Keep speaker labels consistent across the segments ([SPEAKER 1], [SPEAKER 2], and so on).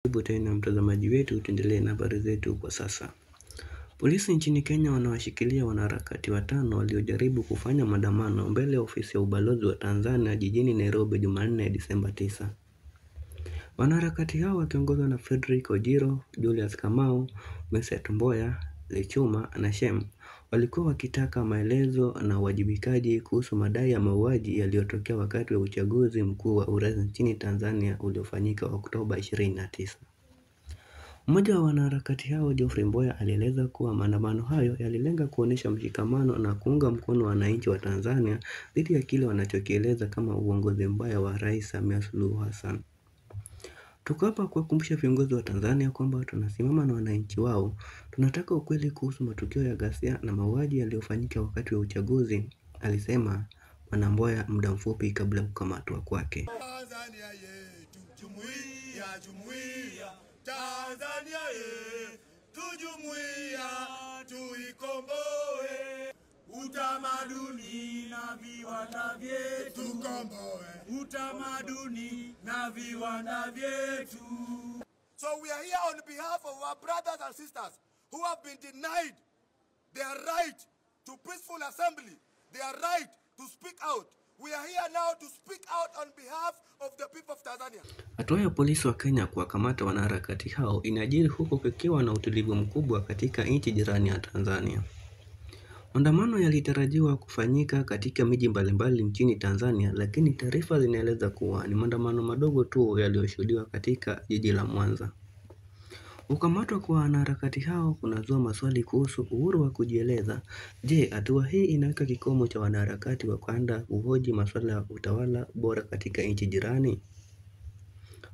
[SPEAKER 1] Karibu tena mtazamaji wetu, tuendelee na habari zetu kwa sasa. Polisi nchini Kenya wanawashikilia wanaharakati watano waliojaribu kufanya maandamano mbele ya ofisi ya ubalozi wa Tanzania jijini Nairobi Jumanne, Disemba 9. Wanaharakati hao wakiongozwa na Frederick Ojiro, Julius Kamau, Vincent Mboya, Lechuma na Shem walikuwa wakitaka maelezo na uwajibikaji kuhusu madai ya mauaji yaliyotokea wakati wa uchaguzi mkuu wa urais nchini Tanzania uliofanyika Oktoba 29. Mmoja wa wanaharakati hao, Geoffrey Mboya, alieleza kuwa maandamano hayo yalilenga kuonyesha mshikamano na kuunga mkono wananchi wa Tanzania dhidi ya kile wanachokieleza kama uongozi mbaya wa Rais Samia Suluhu Hassan. Tuko hapa kuwakumbusha viongozi wa Tanzania kwamba tunasimama na wananchi wao. Tunataka ukweli kuhusu matukio ya ghasia na mauaji yaliyofanyika wakati wa uchaguzi, alisema Bwana Mboya muda mfupi kabla ya kukamatwa kwake.
[SPEAKER 2] Tanzania yetu, jumuiya, jumuiya, Tanzania yetu, jumuiya, tuikomboe.
[SPEAKER 3] Utamaduni na viwanda vyetu,
[SPEAKER 2] Tukomboe.
[SPEAKER 3] Utamaduni na viwanda vyetu.
[SPEAKER 2] So we are here on behalf of our brothers and sisters who have been denied their right to peaceful assembly, their right to speak out. We are here now to speak out on behalf of the people of Tanzania.
[SPEAKER 1] Hatua ya polisi wa Kenya kuwakamata wanaharakati hao inajiri huku kukiwa na utulivu mkubwa katika nchi jirani ya Tanzania. Maandamano yalitarajiwa kufanyika katika miji mbalimbali nchini Tanzania, lakini taarifa zinaeleza kuwa ni maandamano madogo tu yaliyoshuhudiwa katika jiji la Mwanza. Kukamatwa kwa wanaharakati hao kunazua maswali kuhusu uhuru wa kujieleza. Je, hatua hii inaweka kikomo cha wanaharakati wa kanda kuhoji masuala ya utawala bora katika nchi jirani?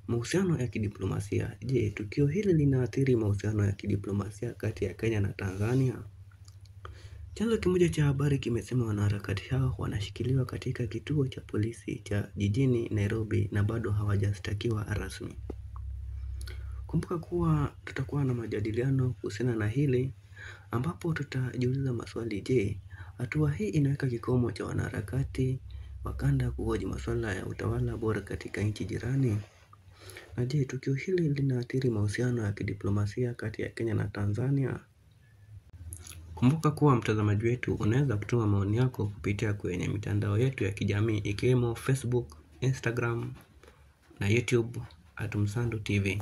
[SPEAKER 1] Mahusiano ya kidiplomasia. Je, tukio hili linaathiri mahusiano ya kidiplomasia kati ya Kenya na Tanzania? Chanzo kimoja cha habari kimesema wanaharakati hao wanashikiliwa katika kituo cha polisi cha jijini Nairobi na bado hawajastakiwa rasmi. Kumbuka kuwa tutakuwa na majadiliano kuhusiana na hili ambapo tutajiuliza maswali. Je, hatua hii inaweka kikomo cha wanaharakati wa kanda kuhoji masuala ya utawala bora katika nchi jirani? Na je, tukio hili linaathiri mahusiano ya kidiplomasia kati ya Kenya na Tanzania? Kumbuka kuwa mtazamaji wetu, unaweza kutuma maoni yako kupitia kwenye mitandao yetu ya kijamii ikiwemo Facebook, Instagram na YouTube @Msando TV.